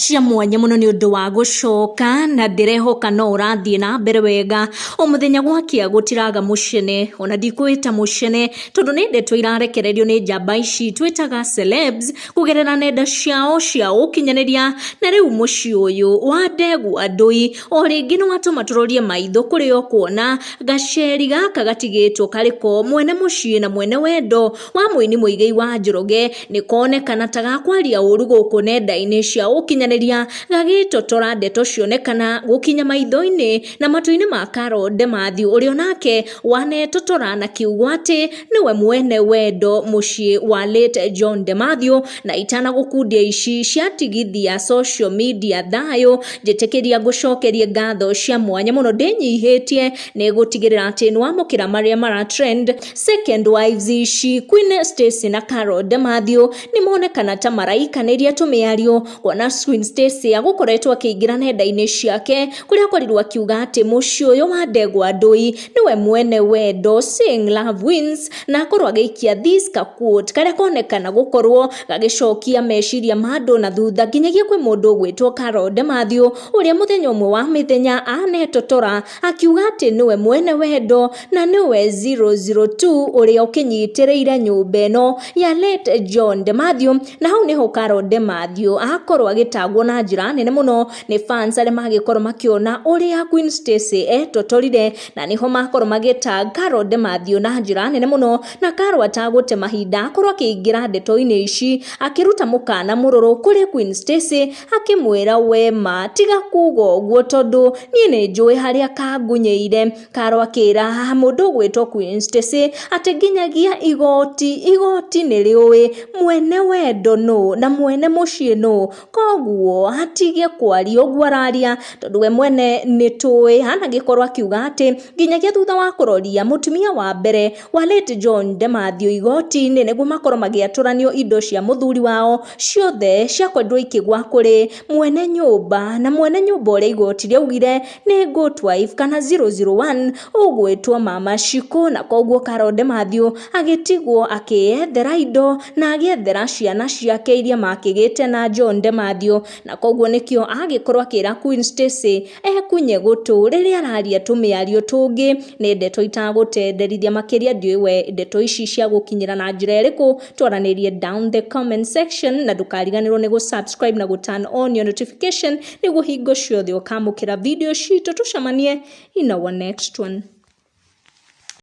Cia mwanya mũno nĩ ũndũ wa gũcoka na ndĩrehoka no ũrathiĩ na mbere wega. O mũthenya gwakĩa gũtiraga mũcene, ona ndikwĩta mũcene tondũ nĩ ndeto irarekererio nĩ njamba ici twĩtaga celebs kũgerera nenda ciao cia ũkinyanĩria. Na rĩu mũciĩ ũyũ wa Ndegwa Ndũi o rĩngĩ nĩ watũma tũrorie maitho kũrĩ o kuona gaceri gaka gatigĩtwo karĩ ko mwene mũciĩ na mwene wendo wa mũini Muigai wa Njoroge nĩ konekana ta gakwaria ũru gũkũ nenda-inĩ cia ũkinyanĩria, gagĩtotora ndeto cionekana gũkinya maitho-inĩ na matũ-inĩ ma Carol Dematthew ũrĩa onake wanetotora na kiugo atĩ nĩwe mwene wendo mũciĩ wa late John Dematthew. Na itanagũkundia ici ciatigithia social media thayũ, njĩtĩkĩria ngũcokerie ngatho cia mwanya mũno ndĩnyihĩtie nĩ gũtigĩrĩra atĩ nĩwamũkĩra marĩa mara trend. Second wives ici Queen Stacy na Carol Dematthew nĩ monekana ta maraikanĩria tũmĩario, kuona Queen Stacy agũkoretwo akĩingĩra nenda-inĩ ciake kũrĩa akorirwo akiuga atĩ mũciĩ ũyũ wa Ndegwa Ndũi nĩwe mwene wendo, saying love wins, na akorwo agĩikia this ka quote karĩa konekana gũkorwo gagĩcokia meciria ma andũ na thutha nginyagia kwĩ mũndũ ũgwĩtwo Carol Dematthew ũrĩa mũthenya ũmwe wa mĩthenya anetotora akiuga atĩ nĩwe mwene wendo na nĩwe 002 ũrĩa ũkĩnyitĩrĩire nyũmba ĩno ya late John Dematthew. Na hau nĩho Carol Dematthew akorwo agĩtangwo na njĩra nene mũno nĩ fans arĩa magĩkorwo makĩona ũrĩa Queen Stacy etotorire, na nĩho makorwo magĩtag Carol Dematthew na njĩra nene mũno. Na Carol atagũte mahinda akorwo akĩingĩra ndeto-inĩ ici akĩruta mũkana mũrũrũ kũrĩ Queen Stacy akĩmwĩra wema tiga kuga ũguo tondũ niĩ nĩ njũĩ harĩa kangunyĩire. Carol akĩra mũndũ ũgwĩtwo Queen Stacy atĩ nginyagia igoti, igoti nĩ rĩũĩ mwene wendo nũ na mwene mũciĩ nũ, koguo atige kwaria ũguo araria tondũ we mwene nĩ tũĩ. Anagĩkorwo akiuga atĩ nginyagia thutha wa kũroria mũtumia wa mbere wa late John Dematthew igoti-inĩ nĩguo makorwo magĩatũranio indo cia mũthuri wao ciothe ciakorirwo ikĩgwa kũrĩ mwene nyũmba, na mwene nyũmba ũrĩa igoti rĩaugire nĩ good wife kana 001 ũgwĩtwo Mama Shiko, na koguo Carol Dematthew agĩtigwo akĩyethera indo na agĩethera ciana ciake iria makĩgĩte na John Dematthew, na koguo nĩkĩo agĩkorwo akĩra Queen Stacy ekunye gũtũ rĩrĩa araria tũmĩario tũngĩ. Nĩ ndeto itagũtenderithia makĩria, ndiũĩ we ndeto ici cia gũkinyĩra na njĩra ĩrĩkũ, twaranĩrie down the comment section, na ndũkariganĩrwo nĩ gũ-subscribe na gũ-turn on your notification nĩguo hingo ciothe ũkamũkĩra video citũ. Tũcemanie in our next one.